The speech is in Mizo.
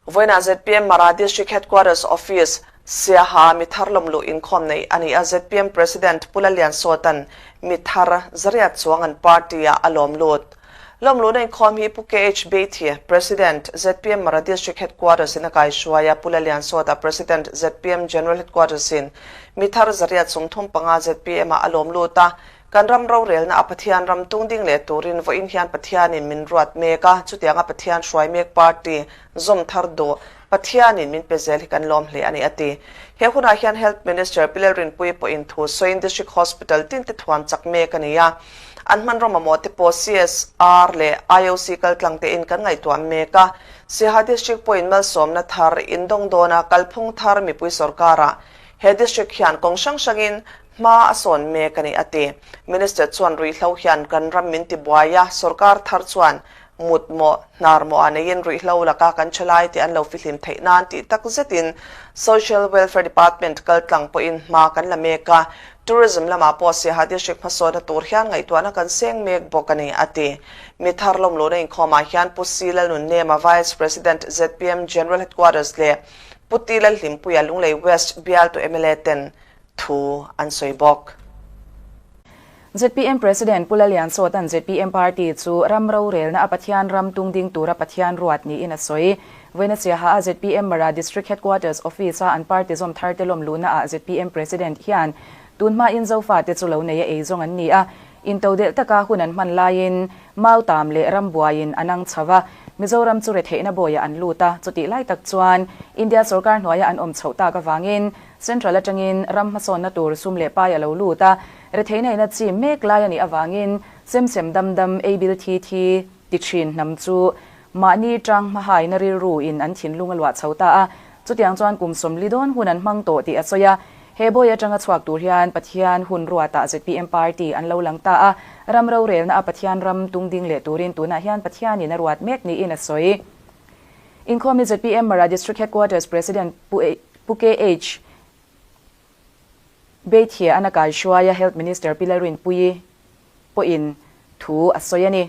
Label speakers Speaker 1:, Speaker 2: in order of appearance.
Speaker 1: Vawiinah zpm Mara District Headquarters Office, Siaha mithar lawmluh inkhawm neih a ni a, zpm President Pu Lalliansawta'n mithar zariat chuang an party-ah a lawm lut. Lawmluhna inkhawm hi Pu KH Beithi, President, zpm Mara District Headquarters in a kaihruai a, Pu Lalliansawta, President, zpm General Headquarters in mithar zariat 35 zpm-ah a lawm lut a, Kan ram rorelna a Pathian ram tung ding leh turin vawiin hian Pathianin min ruat mek a, chutianga Pathian hruai mek party zawm thar duh Pathianin min pe zel hi kan lawm hle a ni, a ti. He hunah hian Health Minister Pi Lalrinpuii pawhin thu sawiin District Hospital tinte thuam chak mek a ni a, an hmanraw mamawh te pawh CSR leh IOC kaltlang tein kan ngaihtuah mek a, Siaha District pawhin malsawmna thar indawng dawna kalphung thar mipui sorkarah he district hian kawng hrang hrangin Hma a sawn mek a ni, a ti. Minister chuan ruihhlo hian kan ram min tibuai a, sorkar thar chuan mut maw, hnar maw ah neiin ruihhlo laka kan tha lai tih an lo fihlim theih nan tih tak zetin Social Welfare Department kaltlang pawhin hma kan la mek a, Tourism lamah pawh Siaha District hmasawnna tur hian ngaihtuahna kan seng mek bawk a ni, a ti. Mi thar lawmluhna inkhawmah hian Pu Si Lalnunnema, Vice President, zpm General Headquarters leh Pu Ti Lalhlimpuia, Lunglei West bialtu mla ten thu an sawi bawk.
Speaker 2: Zpm President Pu Lalliansawta'n zpm Party chu ram rorelna a Pathian ram tung ding tura Pathian ruat niin a sawi. Vawiina Siaha a zpm Mara District Headquarters Office a an party zawm tharte lawm luhna ah zpm President hian tun hmain Zofate chu lo nei a eizawng an ni a, intodelh taka hun an hman laiin Mautam leh rambuaiin an ang chho a, Mizoram chu retheihna bawiah an lut a, chutih lai tak chuan India sorkar hnuaia an awm chhoh tak avangin Central atangin ram hmasawnna tur sum leh pai a lo lut a, retheihna in a chim mek lai a nih avangin sem sem dam dam ei bil thi thi ti thin hnam chu mahni tang hmahaina rilru in an thinlung a luah chho ta a, chutiang chuan kum 40 dawn hun an hmang tawh tih a sawi a. He bawi atanga chhuak tur hian Pathian hun ruatah zpm party an lo lang ta a, ram rorelna a Pathian ram tung ding leh turin tunah hian Pathianin a ruat mek niin a sawi. Inkhawmi zpm Mara District Headquarters President Pu Pu KH Beithia an a kaihruai a, Health Minister Pi Lalrinpuii pawhin thu a sawi a ni.